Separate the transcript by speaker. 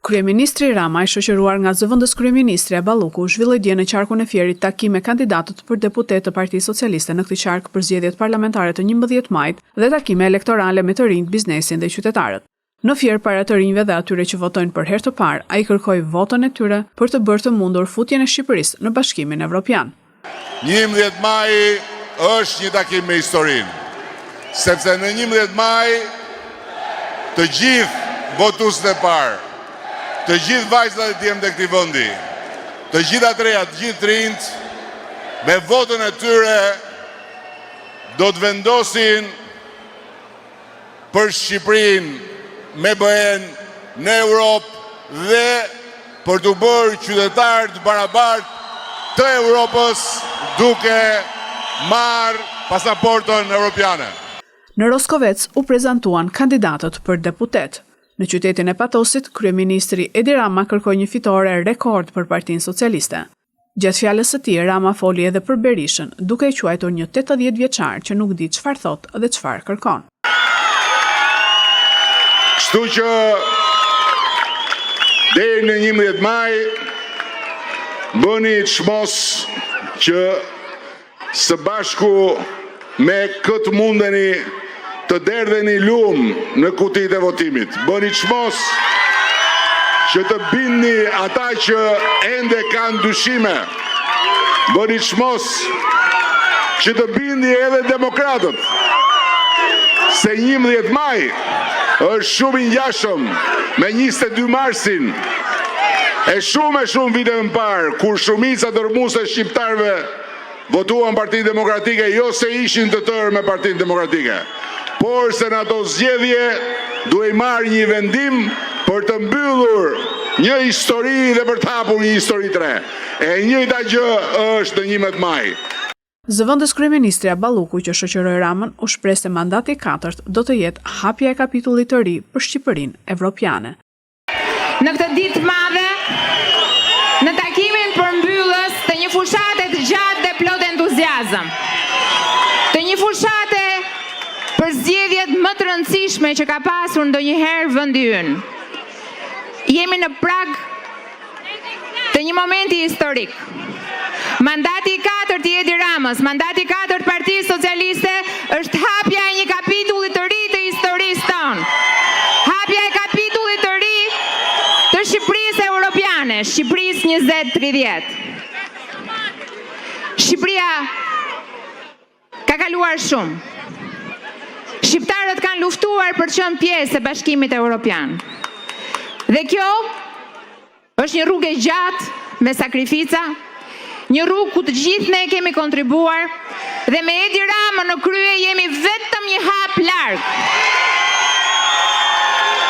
Speaker 1: Kryeministri Rama, i shoqëruar nga zëvendëskryeministrja Balluku, zhvilloi dje në qarkun e Fierit takim me kandidatët për deputetë të Partisë Socialiste në këtë qark për zgjedhjet parlamentare të 11 majit dhe takime elektorale me të rinjtë, biznesin dhe qytetarët. Në Fier para të rinjve dhe atyre që votojnë për herë të parë, ai kërkoi votën e tyre për të bërë të mundur futjen e Shqipërisë në Bashkimin Evropian.
Speaker 2: 11 maji është një takim me historinë, sepse në 11 maj të gjithë votuesit e parë, të gjithë vajzat e djemtë e këtij vendi, të gjitha të rejat, të gjithë të rinjtë, me votën e tyre do të vendosin për Shqipërinë me BE-në në Europë dhe për t'u bërë qytetarë të barabartë të Europës duke marrë pasaportën europiane.
Speaker 1: Në Roskovec u prezantuan kandidatët për deputetë. Në qytetin e Patosit, kryeministri Edi Rama kërkoi një fitore rekord për Partinë Socialiste. Gjatë fjalës së tij, Rama foli edhe për Berishën, duke e quajtur një 80 vjeçar që nuk di çfarë thotë dhe çfarë kërkon.
Speaker 2: Kështu që deri në 11 maj bëni çmos që Së bashku me kë të mundeni të derdheni lumë në kutitë e votimit. Bëni çmos që të bindni ata që ende kanë dyshime. Bëni çmos që të bindni edhe demokratët se 11 maj është shumë i ngjashëm me 22 marsin e shumë e shumë viteve më parë, kur shumica dërrmuese e shqiptarëve Votuan Partinë Demokratike jo se ishin të tërë me Partinë Demokratike, por se në ato zgjedhje duhej marrë një vendim për të mbyllur një histori dhe për të hapur një histori të re. E njëjta gjë është në 11 maj.
Speaker 1: Zëvendëskryeministrja Balluku që shoqëroi Ramën u shpreh se mandati i katërt do të jetë hapja e kapitullit të ri për Shqipërinë evropiane.
Speaker 3: Në këtë ditë të madhe, në takimin përmbyllës të një fushate të gjatë dhe plot entuziazëm, të një fushate për zgjedhjet më të rëndësishme që ka pasur ndonjëherë vendi ynë. Jemi në prag të një momenti historik. Mandati i katërt i Edi Ramës, mandati i katërt i Partisë Socialiste është hapja e një kapitulli të ri të historisë tonë. Hapja e kapitullit të ri të Shqipërisë Europiane, Shqipërisë 2030. Shqipëria Ka kaluar shumë. Shqiptarët kanë luftuar për të qenë pjesë e Bashkimit Europian. Dhe kjo është një rrugë e gjatë me sakrifica, një rrugë ku të gjithë ne kemi kontribuar dhe me Edi Ramën në krye jemi vetëm një hap larg.